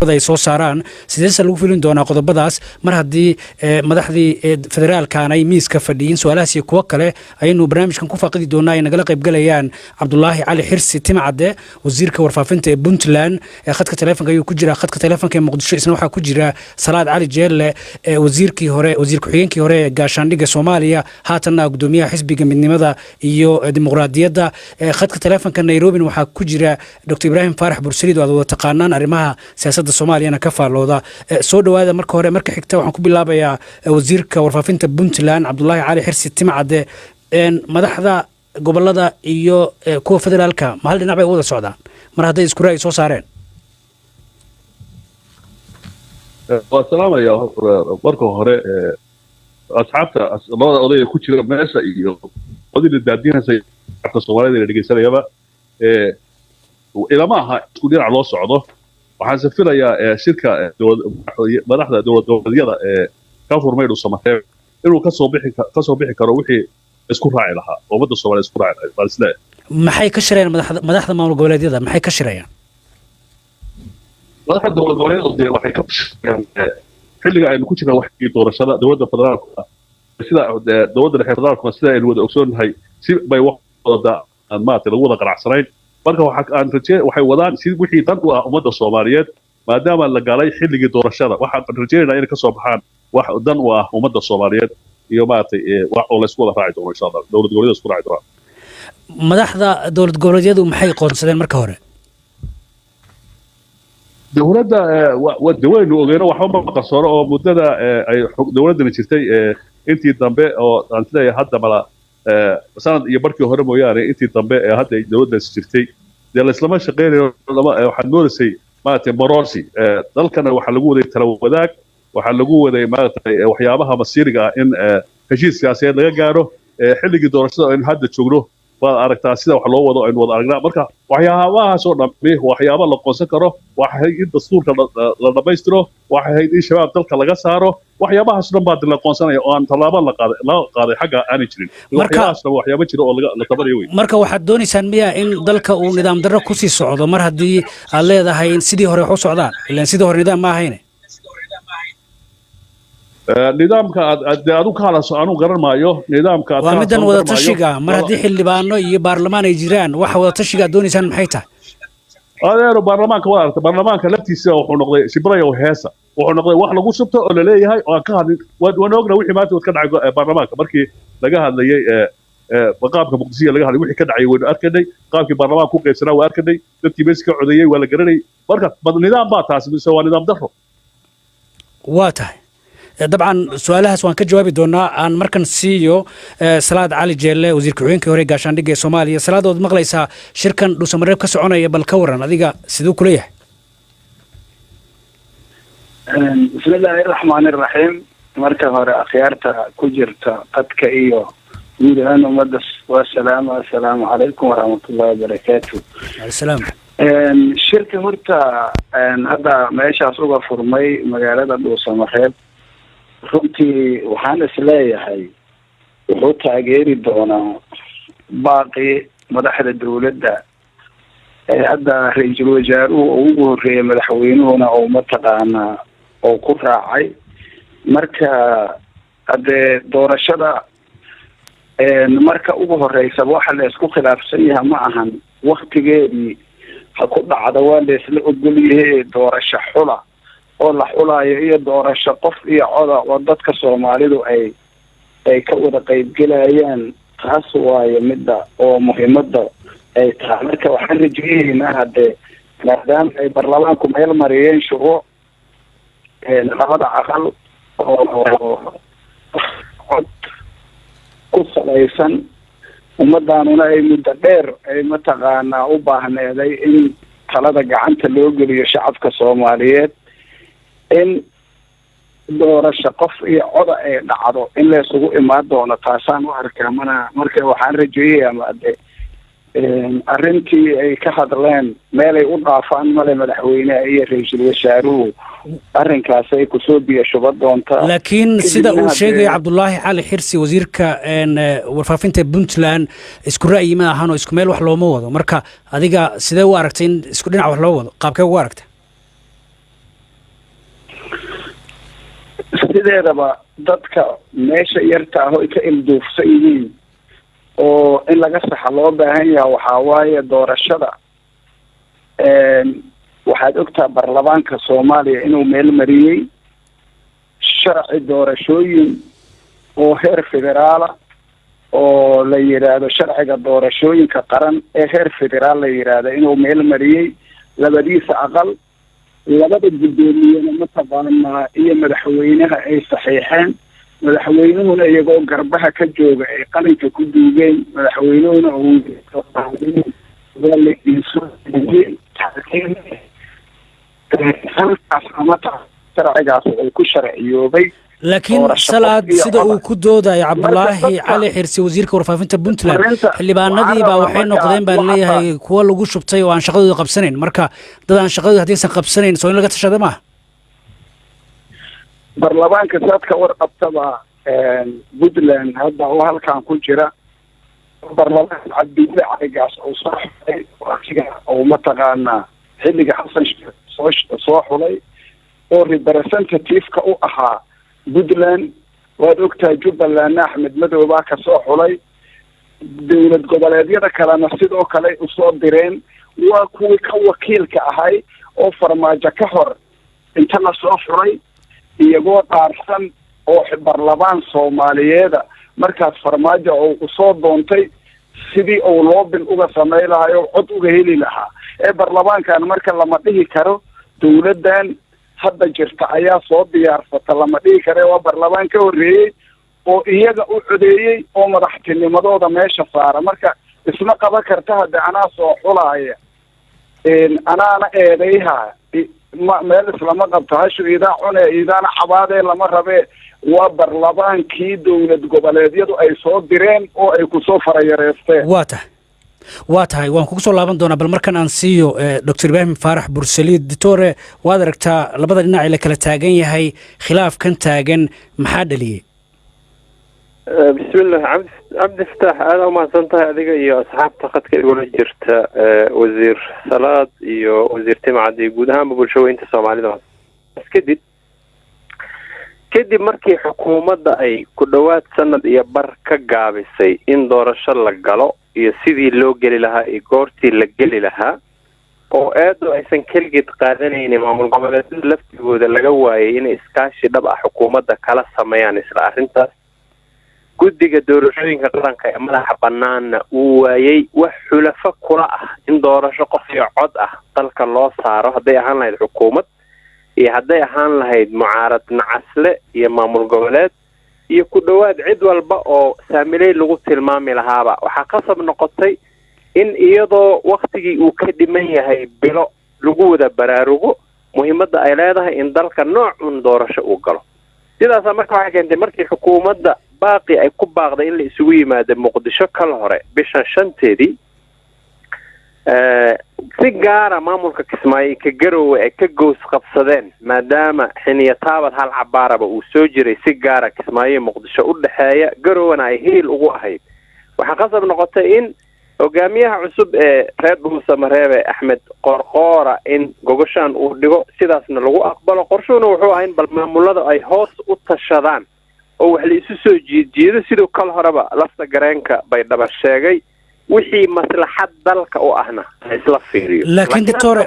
Ay soo saaraan, sideese lagu filin doonaa qodobadaas mar haddii madaxdii federaalkan ay miiska fadhiyin? Su-aalahaas iyo kuwo kale ayaynu barnaamijkan ku faaqidi doonaa. Ay nagala qaybgalayaan Cabdulaahi Cali Xirsi Timcadde, wasiirka warfaafinta ee Puntland, khadka taleefonka ayuu ku jira. Khadka taleefonka ee Muqdisho isna waxaa ku jira Salaad Cali Jeelle, wasiirkii hore, wasiir ku-xigeenkii hore ee gaashaandhigga Soomaaliya, haatanna gudoomiyaha Xisbiga Midnimada iyo Dimuqraadiyadda. Khadka taleefonka Nairobina waxaa ku jira Dr Ibraahim Faarax Bursaliid oo aad wada taqaanaan, arrimaha siyaasadda Soomaaliyana ka faallooda. Soo dhowaada marka hore. Marka xigta waxaan ku bilaabayaa wasiirka warfaafinta Puntland, Cabdulaahi Cali Xirsi Timcadde. Madaxda gobolada iyo kuwa federaalka ma hal dhinac bay u wada socdaan mar hadday isku ra'yi soo saareen? Waa salaamaya marka hore asxaabta, labada odaya ku jira meesha iyo odayda daadinaysa, shacabka Soomaalida dhegeysanayaba. Ilama aha isku dhinac loo socdo. Waxaanse filayaa shirka madaxda dowlad goboleedyada ee ka furmay Dhuusamareeb inuu kasoo bixi karo wixii isku raaci lahaa, ummadda Soomaaliya isku raaci lahayd baan isleeyahay. Maxay ka shirayaan madaxda maamul goboleedyada? Maxay ka shirayaan? Madaxda dowlad goboleedyadu dee waxay ka shirayaan xilliga aynu ku jirna waxii doorashada. Dowladda federaalka, sida dowladda dhexe federaalkuna, sida aynu wada ogsoonnahay, si bay wax wada aan maaragtay lagu wada qanacsanayn. Marka waxa aan raje waxay wadaan si wixii dan u ah ummadda Soomaaliyeed, maadaama la galay xilligii doorashada. Waxaan rajaynaynaa inay kasoo baxaan wax dan u ah ummadda Soomaaliyeed iyo maaragtay wax oo laysku wada raaci doono, insha Allah, dowlad goboleedyada isku raaci doonaan. Madaxda dowlad goboleedyadu maxay qoonsadeen marka hore? Dowladda de waynu ogeyno, waxba ma qarsoono oo muddada ay dowladdani jirtay, intii dambe oo aan isleeyahay hadda mala sanad iyo barkii hore mooyaane, intii dambe ee hadda ay dowladdaasi jirtay dee laislama shaqeynayo. Lama waxaad moodaysay maaragtay maroorsi. Dalkana waxaa lagu waday tala wadaag, waxaa lagu waday maaragtay waxyaabaha masiiriga ah in heshiis siyaasadeed laga gaaro. Xilligii doorashada aynu hadda joogno waad aragtaa sida wax loo wado, aynu wada aragnaa. Marka waxyaabahaas oo dhammi waxyaaba la qoonsan karo waxay ahayd in dastuurka la dhammaystiro, waxay ahayd in Shabaab dalka laga saaro. Waxyaabahaas dhan baa la qoonsanaya oo aan tallaabo la qaaday laga qaaday xagga aanay jirin. Waxyaabahaas dhan waxyaabo jira oo la tabanayo wey. Marka waxaad doonaysaan miya in dalka uu nidaam darro kusii socdo, mar haddii aad leedahay in sidii hore wax u socdaan? Ilaan sidii hore nidaam ma ahayne. Nidaamka aad dee adu ka hadlayso anuu garan maayo nidaamka aad Waa ka middan hadlayso wada garan maayo. Tashiga, mar haddii xildhibaano iyo baarlamaan ay jiraan, waxa wada tashiga aad doonaysaan maxay tahay? Adeero, baarlamaanka waa aragtay. Baarlamaanka laftiisa wuxuu noqday shibrayo heesa, wuxuu noqday wax lagu shubto oo laleeyahay oo aan ka hadlin. Waan ogna wixii maanta ka dhacay baarlamaanka markii laga hadlayay qaabka Muqdishiya laga hadlay. Wixii ka dhacay waynu arkanay, qaabkii baarlamaanka ku qaybsanaa waa arkanay, dadkii meesha ka codeeyey waa la garanayay. Marka nidaam baa taasi mise waa nidaam darro? Waa tahay. Dabcan su-aalahaas waan ka jawaabi doonaa. Aan markan siiyo Salaad Cali Jeelle, wasiir ku-xigeenkii hore gaashaandhigga ee Soomaaliya. Salaad, ood maqlaysaa shirkan Dhuusamareeb ka soconaya, bal ka waran adiga, siduu kula yahay? Bismillaahi raxmaani raxiim. Marka hore akhyaarta ku jirta qadka iyo guud ahaan ummadda waa salaama. Assalaamu calaykum waraxmatullahi wabarakaatu. Salaam. Shirka horta hadda meeshaas uga furmay magaalada Dhuusamareeb, runtii waxaan isleeyahay wuxuu taageeri doonaa baaqii madaxda dowladda ee hadda ra-iisul wasaaruhu uu ugu horreeyay, madaxweynuhuna uu mataqaanaa uu ku raacay. Marka haddee doorashada marka ugu horeysaba waxa la isku khilaafsan yahay ma ahan waktigeedii ha ku dhacda, waa la isla ogol yahay. Doorasho xula oo la xulaayo iyo doorasho qof iyo coda oo dadka Soomaalidu ay ka wada qaybgelayaan, taas waayo midda oo muhiimada ay tahay. Marka waxaan rajeyneynaa haddee maadaama ay baarlamaanku meel mariyeen shuruuc labada aqal oo cod ku salaysan, ummaddaanuna ay muddo dheer ay mataqaanaa u baahneeday in talada gacanta loo geliyo shacabka Soomaaliyeed, in doorasho qof iyo coda ay dhacdo, in la isugu imaan doono, taasaan u arkaa. Mana marka waxaan rajeeyayaa made arrintii ay ka hadleen meelay u dhaafaan male. Madaxweyneha iyo ra-iisul wasaaruhu arrinkaas ay kusoo biyo shuba doontaa. Laakiin sida uu sheegaya Cabdulaahi Cali Xirsi, wasiirka warfaafinta Puntland, isku ra'yi ma ahan oo isku meel wax looma wado. Marka adiga sidee u aragtay in isku dhinac wax loo wado? Qaabkee ugu aragtay? Sideedaba dadka meesha yarta ah oo ay ka ilduufsan yihiin oo in laga saxa loo baahan yaha waxaa waaye doorashada. Waxaad ogtaha baarlamaanka Soomaaliya inuu meel mariyey sharci doorashooyin oo heer federaala oo la yidhaahdo sharciga doorashooyinka qaran ee heer federaal la yidhaahdo, inuu meel mariyey labadiisa aqal, labada guddoomiyena mataqaanaa iyo madaxweynaha ay saxiixeen, madaxweynuhuna iyagoo garbaha ka jooga ay qalinka ku duugeen, madaxweynuhuna uu waa la idinsoo halkaas ama sharcigaas uu ku sharciyoobay. Laakiin Doorasho Salaad, qof iyo sida uu cod. ku doodayo Cabdulaahi Marka Cali Xirsi, wasiirka warfaafinta Puntland, Arrinta- xildhibaanadii baa waxaan waxay rabaa noqdeen baan marka- leeyahay kuwa lagu shubtay oo aan shaqadooda qabsanayn. Marka dad aan shaqadooda haddaysan qabsanayn, soo in laga tashada maaha? Baarlamaanka saadka warqabtaba Puntland hadda oo halkan ku jira baarlamaanka Cabdiweli Caligaas uu soo xulay oo asiga uu mataqaanaa xilliga Xasan Sheekh soo xulay oo representative-ka u ahaa Puntland, waad ogtahay. Jubbalandna Axmed Madow baa kasoo xulay. Dowlad goboleedyada kalena sidoo kale usoo direen, waa kuwii ka wakiilka ahay oo Farmaajo ka hor inta lasoo xulay iyagoo dhaarsan oo baarlamaan Soomaaliyeeda. Markaas Farmaajo oo usoo doontay sidii uu lobbying uga samey lahay oo cod uga heli lahaa ee baarlamaankan. Marka lama dhihi karo dowladdan hadda jirta ayaa soo diyaarsata, lama dhihi karo. Waa baarlamaan ka horreeyey oo iyaga u codeeyey oo madaxtinimadooda meesha saara. Marka isma qaban karta hadde anaa soo xulaaya anaana eedayha, ma meel islama qabto. Hashu iidaa cune iidaana cabaadee lama rabee. Waa baarlamaankii dowlad goboleedyadu ay soo direen oo ay kusoo farayareysteen. Waa tahay, waan kugu soo laaban doonaa. Bal markan aan siiyo Doctor Ibraahim Faarax Bursaliid. Doctore, waad aragtaa labada dhinac ee la kala taagan yahay. Khilaafkan taagan maxaa dhaliyey? Bismillah. Cabdi Fataax, aada umahadsan tahay adiga iyo asxaabta khadka igula jirta, Wasiir Salaad iyo Wasiir Timcad iyo guud ahaanba bulshaweynta Soomaalida. Kadib markii xukuumadda ay ku dhowaad sanad iyo bar ka gaabisay in doorasho la galo iyo sidii loo geli lahaa iyo goortii la geli lahaa, oo eedu aysan keligeed qaadanaynin, maamul goboleedyada laftigooda laga waayay inay iskaashi dhab ah xukuumadda kala sameeyaan isla arrintaas, guddiga doorashooyinka qaranka ee madaxa banaanna uu waayey wax xulafo kula ah in doorasho qof iyo cod ah dalka loo saaro, hadday ahaan lahayd xukuumad iyo hadday ahaan lahayd mucaarad nacasle iyo maamul goboleed iyo ku dhowaad cid walba oo saamiley lagu tilmaami lahaaba, waxaa qasab noqotay in iyadoo waktigii uu ka dhiman yahay bilo lagu wada baraarugo muhiimadda ay leedahay in dalka noocun doorasho uu galo. Sidaasaa marka waxay keentay markii xukuumadda baaqi ay ku baaqday in la isugu yimaado Muqdisho kal hore bishan 5-teedii, si gaara maamulka Kismaayo ka Garowe ay ka gows qabsadeen, maadaama xiniya taabad hal cabaaraba uu soo jiray si gaara Kismaayo Muqdisho u dhexeeya, Garowena ay hiil ugu ahayd, waxaa qasab noqotay in hogaamiyaha cusub ee reer Dhuusamareebe, Axmed Qoorqoora, in gogoshaan uu dhigo, sidaasna lagu aqbalo. Qorshuhuna wuxuu ahaa in bal maamulada ay hoos u tashadaan oo wax la isu soo jiidjiido, siduu kal horeba lafta gareenka Baydhaba sheegay, wixii maslaxad dalka u ahna la isla fiiriyo. Laakiin doctor-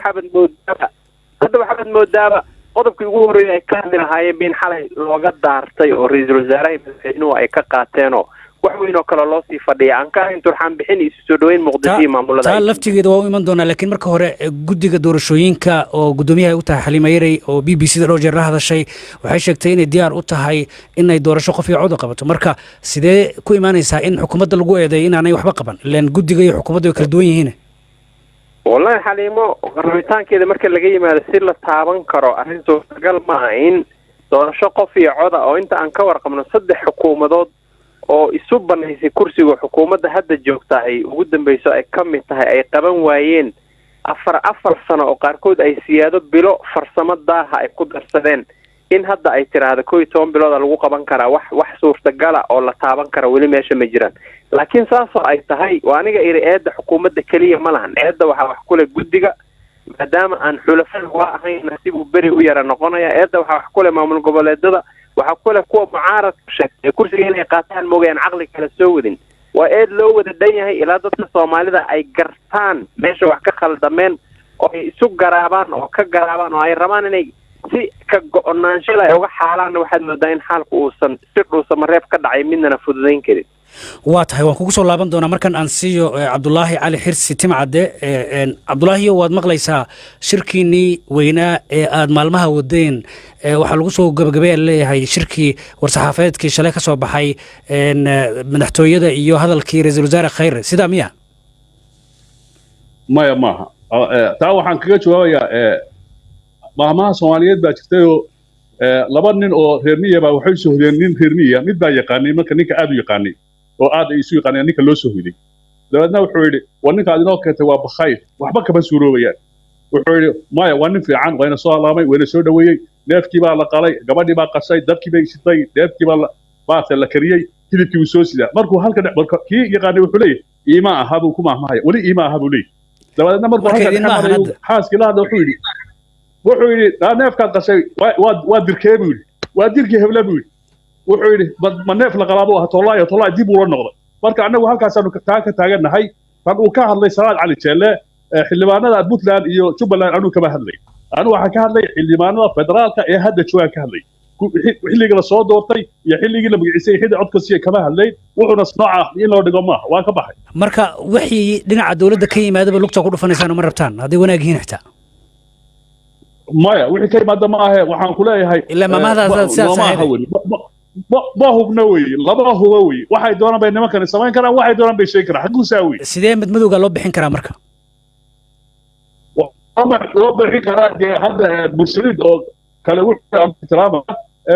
Hadda waxaad moodaaba qodobkii ugu horreeyay ay ka hadli lahaayeen bin xalay looga daartay oo ra-iisul wasaaraha iyo madaxweynuhu ay ka qaateenoo wax weyn oo kale loo sii fadhiya aan ka ahayn turxaan bixin iyo isu soo dhaweyn Muqdisho iyo maamulada. Taa laftigeeda waa u iman doonaa, laakiin marka hore guddiga doorashooyinka oo guddoomiyaha u tahay Xaliima Yarey oo BBC da dhowr jeer la hadashay waxay sheegtay inay diyaar u tahay inay doorasho qof iyo cod qabato. Marka sidee ku imaanaysaa in xukuumadda lagu eedeeyo inaanay waxba qaban, ilaan guddiga iyo xukuumadda way kala duwan yihiin? Wallahi, Xaliimo rabitaankeeda marka laga yimaado, si la taaban karo arrin suurtagal maaha in doorasho qof iyo coda oo inta aan ka warqabno saddex xukuumadood oo isu banaysay kursiga xukuumadda hadda joogta ay ugu dambeyso ay ka mid tahay ay qaban waayeen afar afar sano, oo qaarkood ay siyaado bilo farsamo daaha ay ku darsadeen, in hadda ay tiraahdo 11 bilooda lagu qaban karaa, wax suurtagala oo la taaban kara weli meesha ma jiraan. Laakiin saasoo ay tahay, waa aniga iri, eedda xukuumadda keliya ma lahan. Eedda waxaa wax kule guddiga, maadaama aan xulafada waa ahayn, sibuu beri u yara noqonaya. Eedda waxaa wax kule maamul goboleedada. Waxaa ku leh kuwa mucaaradku sheegtay ee kursiga inay qaataan moogayaan caqli kale soo wadin. Waa eed loo wada dhan yahay ilaa dadka Soomaalida ay gartaan meesha wax ka khaldameen oo ay isu garaabaan oo ka garaabaan oo ay rabaan inay si ka go-onaanshada ay uga xaalaanna. Waxaad moodaa in xaalku uusan si Dhuusamareeb ka dhacay midnana fududayn karin. Waa tahay, waan kugu soo laaban doonaa. Markan aan siiyo Cabdulaahi Cali Xirsi Timcadde. Cabdulaahiyo, waad maqlaysaa shirkiinnii weynaa ee aad maalmaha wadeen. Waxaa lagu soo gabagabaya leeyahay shirkii war-saxaafadeedkii shalay ka soo baxay madaxtooyada iyo hadalkii Ra-iisul Wasaare Khayre. Sidaa miya? Maya, maaha. Taa waxaan kaga jawaabayaa maahmaha Soomaaliyeed baa jirtayoo laba nin oo reer miya baa waxay soo hodeen nin reer miya. Mid baa yaqaanay marka ninka aad u yaqaanay oo aad ay isu yaqaaneen ninka loo soo hoday. Dabeedna wuxuu yidhi, "War, ninka aad inoo keentay waa bakhayl, waxba kama suuroobayaan." Wuxuu yidhi, "Maya, waa nin fiican, wayna soo alaamay, wayna soo dhoweeyey. Neefkii baa la qalay, gabadhii baa qashay, dabkii bay shitay, neefkii baa baase la kariyey, hilibkii buu soo sidaa." Markuu halka marka kii yaqaanay wuxuu leeyahay, "Iima aha," buu ku maahmahaya, "weli iima aha," buu leeyahay. Dabadeedna markuu Marka halka idinma dhexe ahan marayo hadda. Xaaskii la hadla, wuxuu yidhi, "Daa neefkaad qashay waa dirkee?" buu yidhi. "Waa dirkii heble," buu yidhi. Wuxuu yidhi, "Ma neef la qalaa buu ahaa? Tollaayo tollaay." Dib uula noqday. Marka annagu halkaasaanu taa ka taagannahay. Tan uu ka hadlay Salaad Cali Jeelle, xildhibaanada Puntland iyo Jubbaland anuu kama hadlay. Anigu waxaan ka hadlay xildhibaanada federaalka ee hadda joogaan ka hadlay. Xilligii la soo doortay iyo xilligii la magaciisay, xilli codka siiya kama hadlay. Wuxuuna nooca in loo dhigo maaha, waan ka baxay. Marka wixii dhinaca dowladda ka yimaadaba lugta ku dhufanaysaan, uma rabtaan hadday wanaag yihiin xitaa? Maya, wixii ka yimaada ma ahe, waxaan ku leeyahay Ilaa maamahdaas sidaas nooma ahayd. aha weli. Ma hubna weye, lama hubo weye. Waxay doonaan bay nimankani samayn karaan, waxay doonaan bay sheegi karaan, xaguusaa wey. Sidee madmadowga loo bixin karaa marka? Loo bixin karaa dee hadda Bursaliid oo kale wuxuu ixtiraama,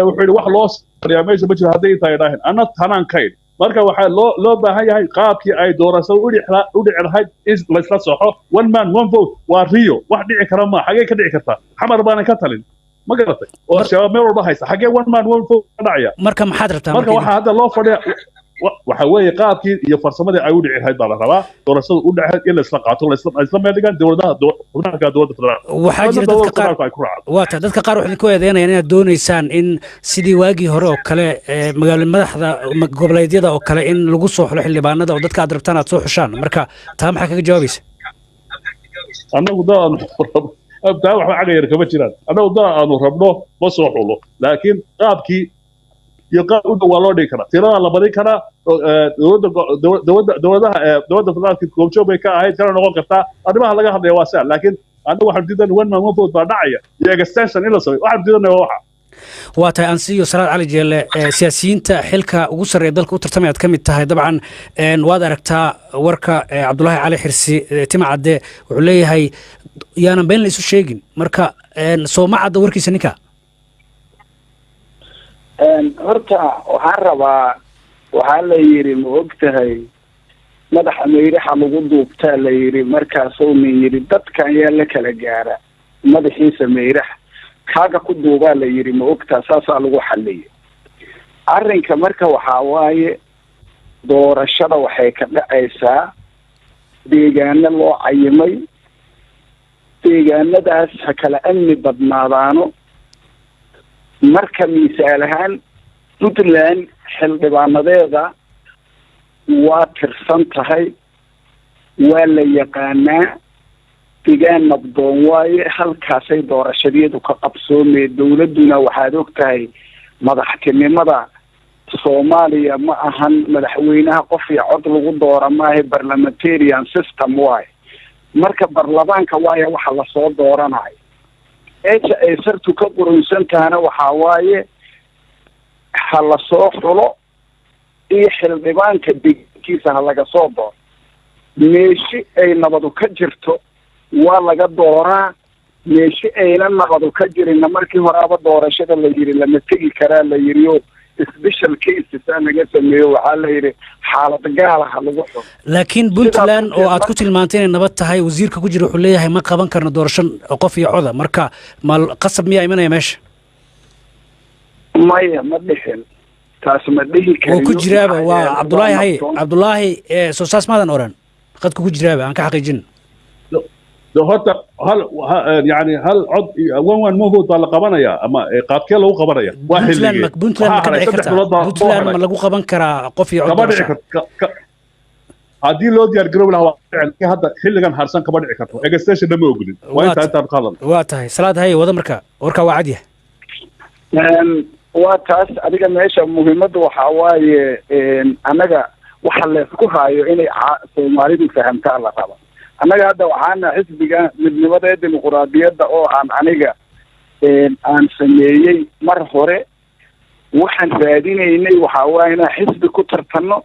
wuxuu yidhi wax loo sariyaa meesha ma jiro hadday intaa idhaahin anna tanaan kayn. Marka waxaa loo baahan yahay qaabkii ay doorashada u dhici lahayd in laysla soxo. One man one vote waa riyo, wax dhici kara maa. Xagee ka dhici kartaa? Xamar baanan ka talin, ma garatay? Oo Shabaab meel walba haysta, xagee one man one vote ka dhacaya? Marka maxaad rabtaa? Marka waxaa hadda loo fadhiya waxa weeye qaabkii iyo farsamadii ay u dhici lahayd baa la rabaa doorashadu u dhici lahayd in laysla qaato, laysla meel dhigaan dowladaha xubnaha kale dowladda federaalka. Waxaa jira dadka qaar federaalka ay ku raacdo. Waa tahay, dadka qaar waxay idinku eedeynayaan inaad doonaysaan in sidii waagii hore oo kale magaalo madaxda goboleedyada oo kale in lagu soo xulo xildhibaanada oo dadka aad rabtaan aad soo xushaan. Marka taa maxaa kaga jawaabaysa? Annagu dad aanu rabno taa waxba caga yar kama jiraan. Annagu dad aanu rabno ma soo xulo, laakiin qaabkii iyo qaab u dhow waa loo dhigi karaa, tiradaa la badin karaa. Dowladda dowladda dowladaha dowladda federaalka goobjoog bay ka ahayd, kana noqon kartaa. Arrimaha laga hadlaya waa saa, laakiin annagu waxaanu diidan one man one vote baa dhacaya iyo extension in la sameeyo. Waxaanu diidanaya waa waxa. Waa tahay, ansiyo Salaad Cali Jeelle. Siyaasiyiinta xilka ugu sarreeya dalka u tartamay aad ka mid tahay dabcan. Waad aragtaa warka Cabdulaahi Cali Xirsi Timacadde. Wuxuu leeyahay yaanan been la isu sheegin. Marka soo ma cadda warkiisa ninka? Horta waxaan rabaa, waxaa la yidhi, ma og tahay, madaxa mayraxa lagu duubtaa la yidhi. Markaasuu nin yidhi, "Dadkan yaa la kala gaara madaxiisa mayrax kaaga ku duubaa?" la yidhi. Ma ogtaa, saasaa lagu xaliyay arrinka. Marka waxaa waaye doorashada waxay ka dhacaysaa deegaano loo cayimay. Deegaanadaas ha kala amni badnaadaano. Marka misaal ahaan Puntland xildhibaanadeeda waa tirsan tahay, waa la yaqaanaa, degaan nabdoon waaye, halkaasay doorashadeedu ka qabsoomee. Dawladduna waxaad og tahay madaxtinimada Soomaaliya ma ahan madaxweynaha qof iyo cod lagu doora maaha, parliamentarian system waaye. Marka baarlamaanka waaye waxa lasoo dooranayo. Meesha ay sartu ka qurunsan tahana waxaa waaye ha lasoo xulo iyo xildhibaanka deegaankiisa ha laga soo dooro. Meeshi ay nabadu ka jirto waa laga dooraa, meeshi ayna nabadu ka jirinna markii horaaba doorashada la yidhi lama tegi karaa la yidhi, oo special cases aa laga sameeyo. Waxaa la yidhi xaalad gaalaha lagu xulo. Laakiin Puntland oo aad ku tilmaantay inay nabad tahay, wasiirka ku jira wuxuu leeyahay ma qaban karno doorasho qof iyo coda. Marka ma qasab miyaa imanaya meesha? Maya, ma dhixin taas, ma dhihi kariyo. Wuu ku jiraaba, waa Cabdulaahi. Haye Cabdulaahi, soo saas maadan oran? Qadku ku jiraaba, aan ka xaqiijin. Horta hal yani hal cod, one man one vote baa la qabanayaa, ama qaabkee lagu qabanaya? Waa xilligee? Puntland ma ka dhici kartaa? Puntland ma lagu qaban karaa qof iyo cod? Kama dhici karto. Haddii loo diyaar garoobi lahaa waa hadda, xilligan harsan kama dhici karto. Extensionna ma ogolin. Waa intaa intaan ka hadalno. Waa tahay. Salaad, haye, wada marka warkaa waa cadyahay. Waa taas. Adiga meesha muhiimadda waxaa waaye, annaga waxa laysku haayo inay Soomaalidu fahamtaa la raba. Annaga hadda waxaana xisbiga Midnimada ee Dimuquraadiyadda oo aan aniga aan sameeyey mar hore, waxaan raadinaynay waxaa waaye inaan xisbi ku tartanno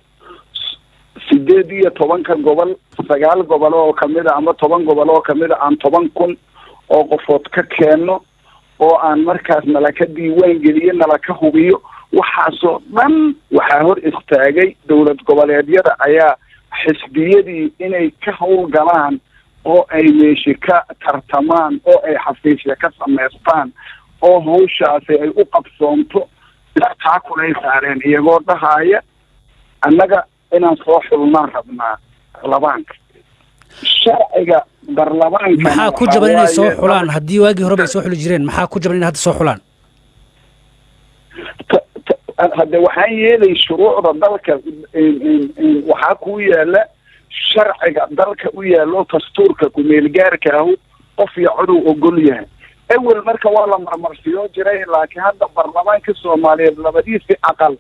18-ka gobol, 9 gobol oo kamid a ama 10 gobol oo kamid a, aan 10,000 oo qofood ka keenno oo aan markaas nala ka diiwaan geliyo, nala ka hubiyo. Waxaasoo dhan waxaa hor istaagay dowlad goboleedyada ayaa xisbiyadii inay ka howlgalaan oo ay meeshi ka tartamaan oo ay xafiisya ka samaystaan oo hawshaasi ay u qabsoonto istaakulay saareen, iyagoo dhahaya annaga inaan soo xulnaan rabnaa baarlamaanka, sharciga baarlamaanka. Maxaa ku jaban inay soo xulaan haddii waagii horeba ay soo xuli jireen? Maxaa ku jaban inay hadda soo xulaan? Hadde waxaan yeelay shuruucda dalka waxaa ku yaala, sharciga dalka u yaalo, dastuurka kumeelgaarka ahu qof iyo codow ogol yahay. Awel marka waa la marmarsiyo jiray, laakiin hadda baarlamaanka Soomaaliyeed labadiisii aqal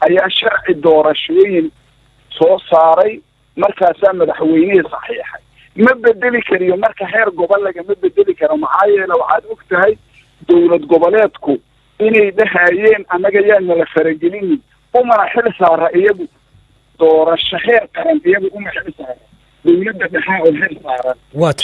ayaa sharci doorashooyin soo saaray, markaasaa madaxweynihii saxiixay. Ma bedeli kariyo marka, heer gobol lagama bedeli karo. Maxaa yeele, waxaad og tahay dowlad goboleedku inay dhahayeen annaga yaa nala faragelinin, umana xil saara iyagu doorasho heer qaran, iyagu uma xil saara, dowladda dhexaa oo xil saaran.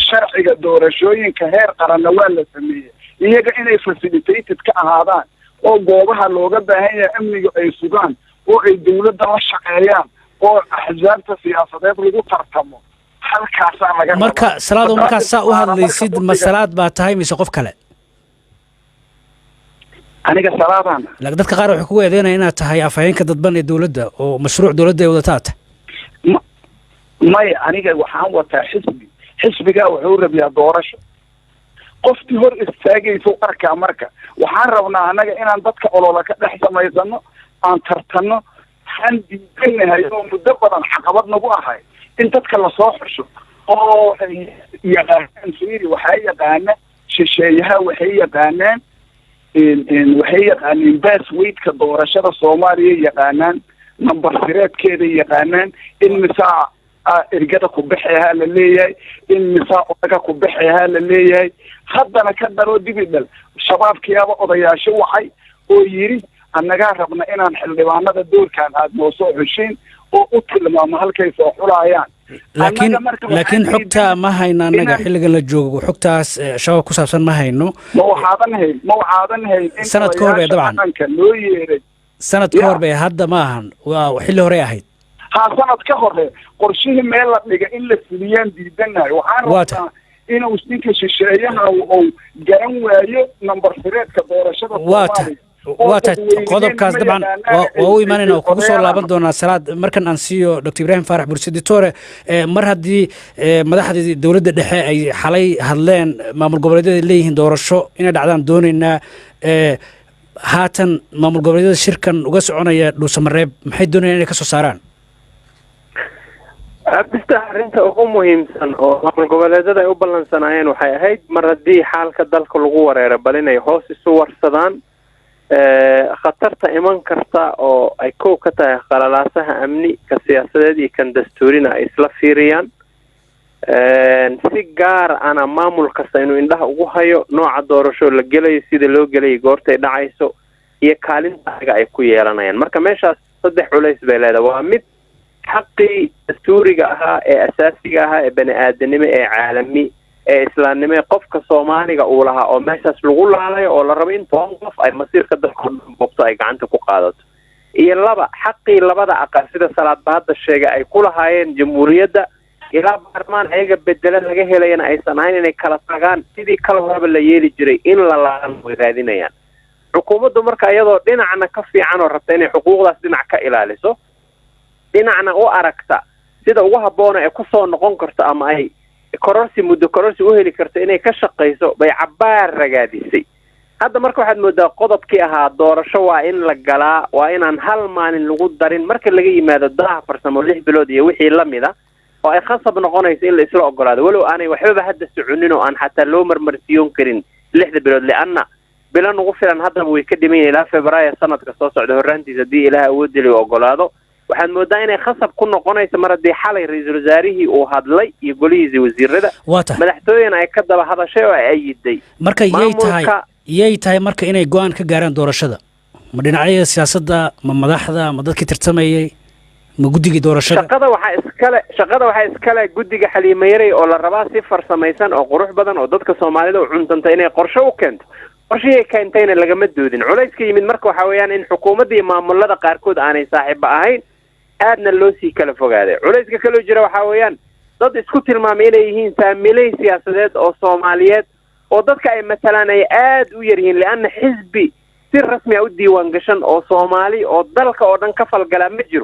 Sharciga doorashooyinka heer qaranna waa la sameeyey, iyaga inay facilitated ka ahaadaan oo goobaha looga baahan yahay amniga ay sugaan oo ay dowladda la shaqeeyaan oo axsaabta siyaasadeed lagu tartamo, halkaasaa laga Marka Salaado, markaas saa u hadlaysid, ma Salaad baa tahay mise qof kale? Aniga Salaadaan. Laakiin dadka qaar waxay kugu eedeynaya inaad tahay afhayeenka dadban ee dowladda oo mashruuc dowladda ay wadataa tahay. Maya, aniga waxaan wataa xisbi. Xisbigaa wuxuu rabiyaa doorasho, qofkii hor istaagayso arkaa. Marka waxaan rabnaa annaga inaan dadka olola ka dhex samaysano, aan tartanno. Waxaan diidanahay oo muddo badan caqabad nagu ahay in dadka lasoo xusho oo ay yaqaanaan. Fiiri, waxaa yaqaana shisheeyaha, waxay yaqaanaan, waxay yaqaaneen basweydka doorashada Soomaaliya, yaqaanaan number sireedkeeday yaqaanaan, in misaa ergada ku baxehaa la leeyahay, in misaa odaga ku baxehaa la leeyahay. Haddana ka daroo dibi dhal, Shabaabkiyaaba odayaasho wacay oo yidhi annagaa rabna inaan xildhibaanada doorkaan aada noo soo xushiin, oo u tilmaamo halkay soo xulaayaan. Laakiin xogtaa ma hayno annaga xilligan la joogo, xogtaas Shabaab ku saabsan ma hayno. Ma waxaadan hayn in Sanad ka hor bay dabcan. Dhaqanka loo yeeray. Sanad ka hor bay, hadda ma ahan, waa xilli horey ahayd. Ha, sanad ka hore qorshihii meel la dhiga in la fuliyaan diidanahay. Waxaan rabnaa inuu ninka shisheeyaha uu garan waayo number sireedka doorashada. Waa tahay. Qodobkaas dabcan waa u imaanayna oo kugu soo laaban doonaa, Salaad. Markan aan siiyo Dr. Ibraahim Faarax Burse. Ditore, mar haddii madaxdii dowladda dhexe ay xalay hadleen, maamul goboleedyada ay leeyihiin doorasho inay dhacdaan doonaynaa, haatan maamul goboleedyada shirkan uga soconaya Dhuusamareeb maxay doonayaan inay ka soo saaraan? Bista arrinta ugu muhiimsan oo maamul goboleedyada ay u ballansanaayeen waxay ahayd, mar haddii xaalka dalka lagu wareero, bal inay hoos isu warsadaan khatarta iman karta oo ay kow ka tahay qalalaasaha amni, ka siyaasadeed iyo kan dastuurina ay isla fiiriyaan, si gaar ana maamul kasta inuu indhaha ugu hayo nooca doorasho la gelayo, sida loo gelayo, goortay dhacayso iyo kaalinta ayaga ay ku yeelanayaan. Marka meeshaas saddex culays bay leedahay. Waa mid, xaqii dastuuriga ahaa ee asaasiga ahaa ee bani aadanimo ee caalami ee islaamnimo ee qofka Soomaaliga uu lahaa oo meeshaas lagu laalayo oo la rabo in 10 qof ay masiirka dalka o dhan boobto, ay gacanta ku qaadato. Iyo laba, xaqii labada aqal, sida Salaadba hadda sheegay, ay ku lahaayeen jamhuuriyadda ilaa baarlamaan ayaga bedela laga helayana aysan ahayn inay kala tagaan sidii kala horeba la yeeli jiray, in la laalan way raadinayaan xukuumaddu. Marka iyadoo dhinacna ka fiican oo rabta inay xuquuqdaas dhinac ka ilaaliso, dhinacna u aragta sida ugu habboona ee kusoo noqon karto ama ay Kororsi, muddo kororsi u heli karto inay ka shaqayso bay cabbaar ragaadisay. Hadda marka waxaad moodaa qodobkii ahaa doorasho waa in la galaa, waa inaan hal maalin lagu darin, marka laga yimaado daha farsamo 6 bilood iyo wixii lamid a, oo ay khasab noqonayso in la isla ogolaado, walow aanay waxbaba hadda soconin oo aan xataa loo marmarsiyoon karin 6da bilood, lianna bilo nagu filan haddaba way ka dhiman yihin ilaa Febraayo sanadka soo socda horraantiis, haddii Ilaah awoodeli ogolaado. Waxaad moodaa inay khasab ku noqonayso mar haddii xalay ra-iisul wasaarihii uu hadlay iyo golihiisa wasiirada, Waa tahay. madaxtooyena ay ka daba hadashay oo ay ayiday. Marka yay tahay Maamulka- yay tahay marka inay go-aan ka gaaraan doorashada? Ma dhinacyada siyaasadda, ma madaxda, ma dadkii tartamayay, ma guddigii doorashada? Shaqada waxaa iskale guddiga Xaliima Yarey, oo la rabaa si farsamaysan oo qurux badan oo dadka Soomaalida u cuntanta inay qorshe u keento. Qorshihii keentayna lagama doodin. Culayska yimid marka waxaa weeyaan in xukuumadda iyo maamulada qaarkood aanay saaxiiba ahayn, aadna loo sii kala fogaaday. Culayska kaloo jira waxaa weeyaan dad isku tilmaamay inay yihiin saamiley siyaasadeed oo Soomaaliyeed oo dadka ay matalaan ay aad u yar yihiin, lianna xisbi si rasmi a u diiwaan gashan oo Soomaali oo dalka oo dhan ka falgalaa ma jiro.